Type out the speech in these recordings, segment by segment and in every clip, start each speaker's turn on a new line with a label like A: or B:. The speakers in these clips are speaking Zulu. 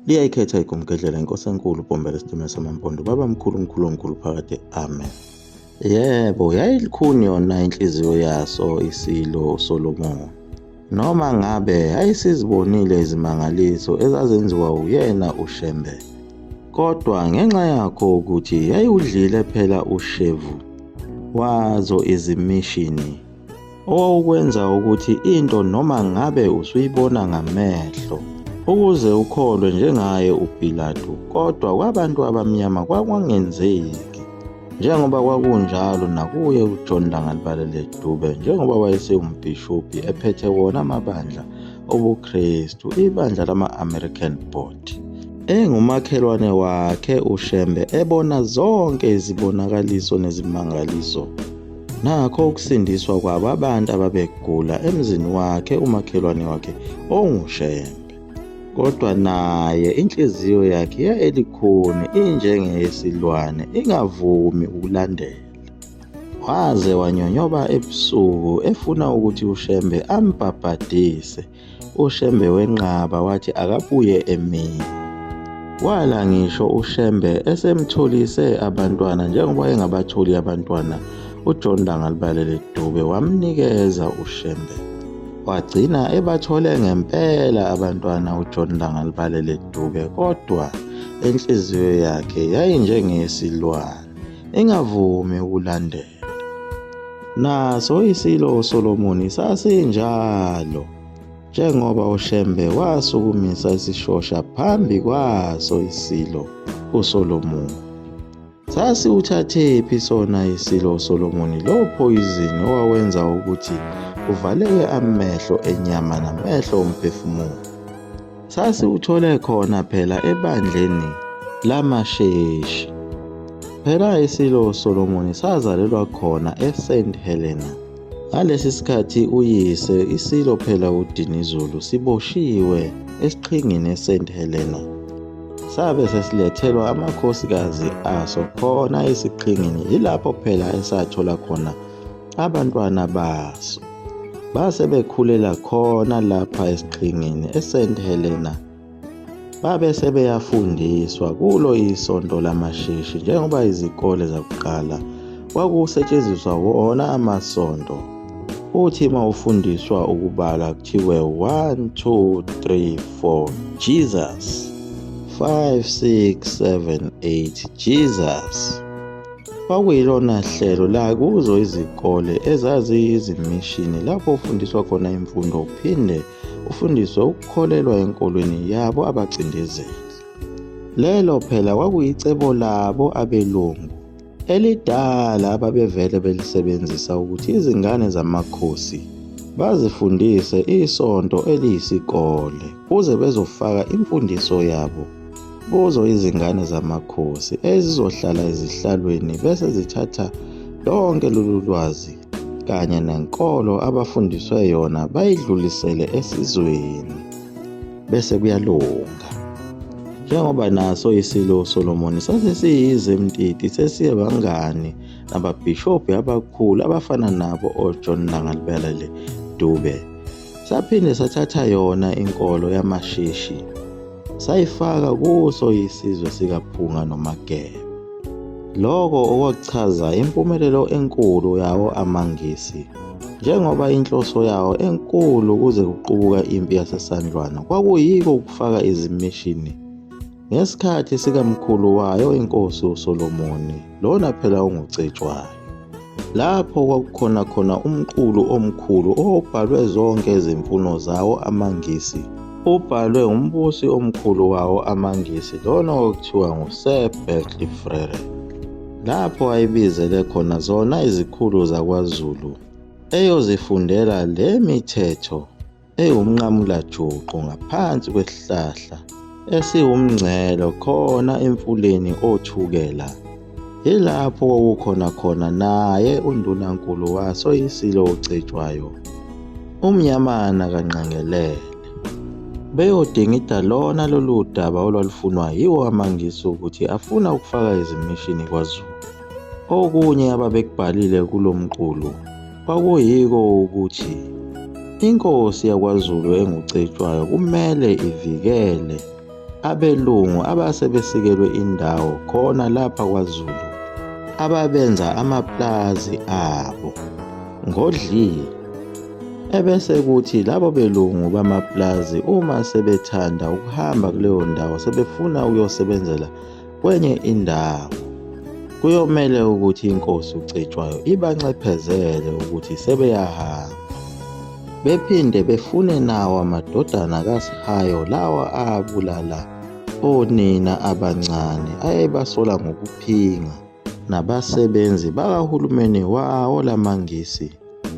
A: Liyayikhetha igumgedlela inkosi enkulu uBhombela isitimela samampondo baba mkhulu mkhulu omkhulu phakade amen. Yebo, yayilikhuni yona inhliziyo yaso isilo uSolomoni. Noma ngabe yayisizibonile izimangaliso ezazenziwa uyena uShembe. Kodwa ngenxa yakho ukuthi yayiwudlile phela ushevu wazo izimishini owawukwenza ukuthi into noma ngabe usuyibona ngamehlo ukuze ukholwe njengaye uPilatu kodwa kwabantu abamnyama kwakungenzeki njengoba kwakunjalo nakuye uJohn Langalibalele Dube njengoba wayesewumbhishobhi ephethe wona amabandla obuKristu ibandla lama-American Board engumakhelwane wakhe uShembe ebona zonke izibonakaliso nezimangaliso Nakho ukusindiswa kwabo abantu ababegula emzini wakhe umakhelwane wakhe onguShembe. Kodwa naye inhliziyo yakhe yayilikhuni injengeyesilwane ingavumi ukulandela. Waze wanyonyoba ebusuku efuna ukuthi uShembe ambhabhadise UShembe wenqaba wathi akabuye emini. Wala ngisho uShembe esemtholise abantwana njengoba engabatholi abantwana uJohn Langalibalele Dube wamnikeza uShembe. Wagcina ebathole ngempela abantwana uJohn Langalibalele Dube kodwa enhliziyo yakhe yayinjengeyesilwane ingavumi ukulandela. Naso isilo uSolomoni sasinjalo, njengoba uShembe wasukumisa isishosha phambi kwaso isilo uSolomoni. Sasiwuthathephi sona isilo uSolomoni lo phoyizini owawenza ukuthi kuvaleke amehlo enyama namehlo omphefumulo? Sasiwuthole khona phela ebandleni lamaSheshi. Phela isilo uSolomoni sazalelwa khona eSt Helena. Ngalesi sikhathi uyise isilo phela uDinizulu siboshiwe esiqhingini eSt Helena. Sabe sesilethelwa amakhosikazi aso khona esiqhingini yilapho phela esathola khona abantwana baso. Base bekhulela khona lapha esiqhingini eSt Helena. Babe sebeyafundiswa kulo isonto lamaSheshi njengoba izikole zakuqala kwakusetshenziswa wona amasonto. Uthi uma ufundiswa ukubala kuthiwe 1 2 3 4 Jesus 5 6 7 8 Jesus. Kwakuyilona hlelo la kuzo izikole ezaziyizimishini lapho ufundiswa khona imfundo uphinde ufundiswe ukukholelwa enkolweni yabo abacindezeli. Lelo phela kwakuyicebo labo abelungu elidala ababevele belisebenzisa ukuthi izingane zamakhosi bazifundise isonto eliyisikole kuze bezofaka imfundiso yabo kuzo izingane zamakhosi ezizohlala ezihlalweni bese zithatha lonke lolu lwazi kanye nenkolo abafundiswe yona bayidlulisele esizweni bese kuyalunga. Njengoba naso isilo uSolomoni sase siyizimtiti sesiyabangani nababhishobhi abakhulu abafana nabo oJohn Langalibalele Dube. Saphinde sathatha yona inkolo yamaShishi sayifaka kuso isizwe sikaPhunga noMageba. Loko okwakuchaza impumelelo enkulu yawo amaNgisi njengoba inhloso yawo enkulu kuze kuqubuka impi yaseSandlwana kwakuyiko ukufaka izimishini ngesikhathi sikamkhulu wayo inkosi uSolomoni lona phela onguCetshwayo. Lapho kwakukhona khona umqulu omkhulu owawubhalwe zonke izimfuno zawo amaNgisi, ubhalwe ngumbusi omkhulu wawo amaNgisi lona okuthiwa nguSir Berkeley Frere, lapho ayebizele khona zona izikhulu zakwaZulu eyozifundela le mithetho ewumnqamulajuqu ngaphansi kwesihlahla esiwumngcelo khona emfuleni oThukela. Yilapho kwakukhona khona naye undunankulu waso iSilo uCetshwayo, uMnyamana kaNgqengelele. Beyodingida lona lolu daba olwalufunwa yiwo amaNgisi ukuthi afuna ukufaka izimishini kwaZulu. Okunye ababekubhalile kulo mqulu Kwakuyiko ukuthi inkosi yakwaZulu enguCetshwayo kumele ivikele abelungu abase besikelwe indawo khona lapha kwaZulu ababenza amaplazi abo ngodli. Ebese kuthi labo belungu bamaplazi uma sebethanda ukuhamba kuleyo ndawo sebefuna ukuyosebenzela kwenye indawo, kuyomele ukuthi inkosi uCetshwayo ibanxephezele ukuthi sebeyahamba. Bephinde befune nawo amadodana kaSihayo lawa abulala onina abancane ayebasola ngokuphinga nabasebenzi bakahulumeni wawo lamaNgisi.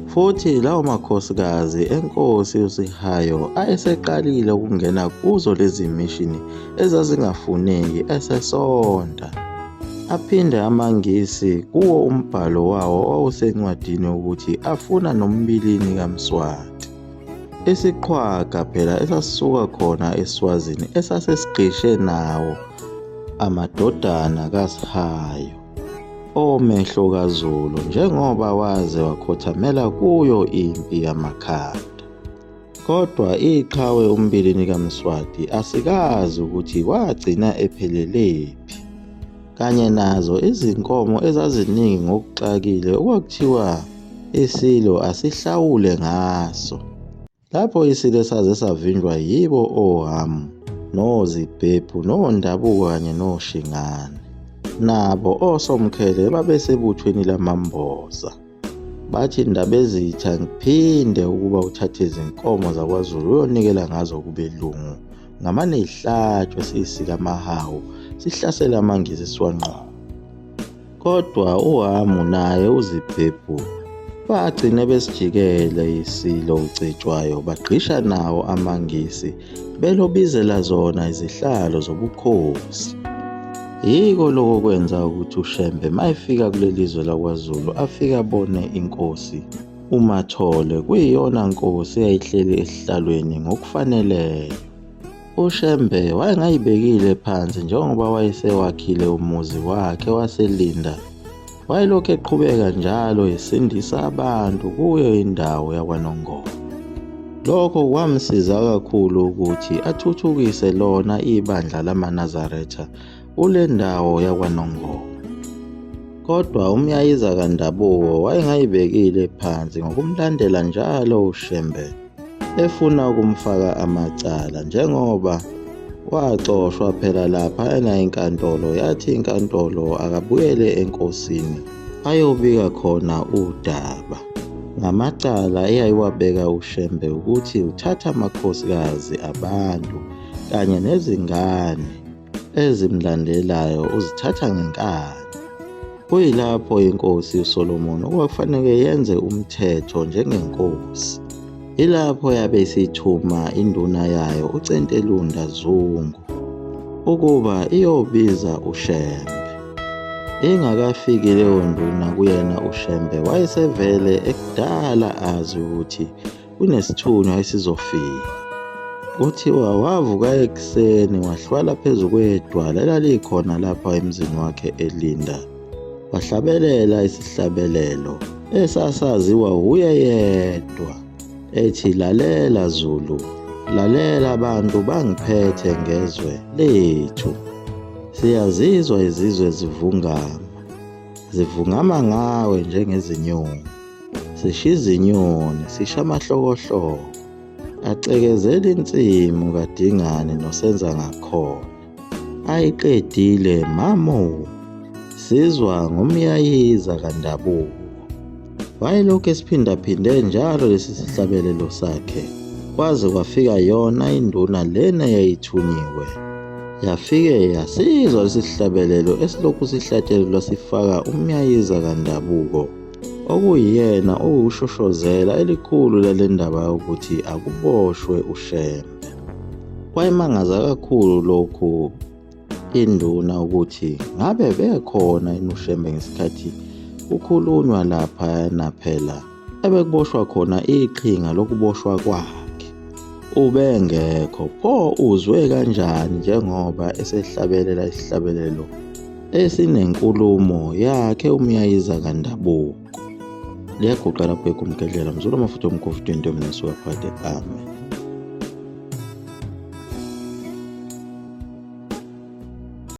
A: Futhi lawo makhosikazi enkosi uSihayo ayeseqalile ukungena kuzo lezi mishini ezazingafuneki esesonta. Aphinde amaNgisi kuwo umbhalo wawo owawusencwadini ukuthi afuna nombilini kaMswati. Isiqhwaga phela esasisuka khona eSwazini esasesigqishe nawo amadodana kaSihayo omehlo kaZulu njengoba waze wakhothamela kuyo impi yamakhanda. Kodwa iqhawe uMbilini kaMswati asikazi ukuthi wagcina ephelelephi. Kanye nazo izinkomo ezaziningi ngokuxakile okwakuthiwa isilo asihlawule ngaso. Lapho isilo saze savinjwa yibo oHhamu noZibhebhu noNdabuko kanye noShingane. Nabo osomkhele babesebuthweni lamaMboza. Bathi Ndabezitha ngiphinde ukuba uthathe izinkomo zakwaZulu uyonikela ngazo kubelungu ngamane ihlatshwe siyisika amahawu sihlasele amaNgisi siwanqobe. Kodwa uHhamu naye uZibhebhu bagcine besijikele iSilo uCetshwayo bagqisha nawo amaNgisi belobizela zona izihlalo zobukhosi. Yiko lokho kwenza ukuthi uShembe mayefika kuleli zwe lakwaZulu afike abone inkosi uMathole kuyiyona nkosi eyayihleli esihlalweni ngokufaneleyo. UShembe wayengayibekile phansi njengoba wayesewakhile umuzi wakhe waseLinda. Wayelokhu eqhubeka njalo esindisa abantu kuyo indawo yakwaNongoma. Lokho kwamsiza kakhulu ukuthi athuthukise lona ibandla lamaNazaretha kule ndawo yakwaNongoma. Kodwa uMyayiza kaNdabuko wayengayibekile phansi ngokumlandela njalo uShembe efuna ukumfaka amacala njengoba waxoshwa phela lapha ena inkantolo yathi inkantolo akabuyele enkosini ayobika khona udaba ngamacala eyayiwabeka uShembe ukuthi uthatha amakhosikazi abantu kanye nezingane ezimlandelayo uzithatha ngenkani. Kuyilapho inkosi uSolomon okwakufanele yenze umthetho njengenkosi. Yilapho yabe isithuma induna yayo uCentelunda Zungu ukuba iyobiza uShembe. Ingakafiki leyo nduna kuyena uShembe wayesevele ekudala azi ukuthi kunesithunywa esizofika. Kuthiwa wavuka ekuseni wahlwala phezu kwedwala elalikhona lapha emzini wakhe elinda. Wahlabelela isihlabelelo esasaziwa wuye yedwa ethi lalela Zulu, lalela abantu bangiphethe ngezwe lethu. Siyazizwa izizwe zivungama, zivungama ngawe njengezinyoni. Sisha izinyoni, sisha amahlokohloko, acekezela insimu kaDingane noSenzangakhona. Ayiqedile mamo, sizwa ngomyayiza kaNdabuko. Wayelokhu esiphindaphinde njalo lesi sihlabelelo sakhe kwaze kwafika yona induna lena eyayithunyiwe. Yafike yasizwa lesi sihlabelelo esilokhu sihlatshelelwa sifaka umyayiza kaNdabuko. Okuyiyena owushoshozela elikhulu lale ndaba yokuthi akuboshwe uShembe. Kwayimangaza kakhulu lokhu induna ukuthi ngabe bekhona yini uShembe ngesikhathi kukhulunywa laphayana phela ebekuboshwa khona iqhinga lokuboshwa kwakhe. Ubengekho pho uzwe kanjani njengoba esehlabelela isihlabelelo esinenkulumo yakhe uMyayiza kaNdabuko. Liyaguqa lapho egumgedlela mzulu amafutha omkhovu 20 omnesuka phakade. Amen.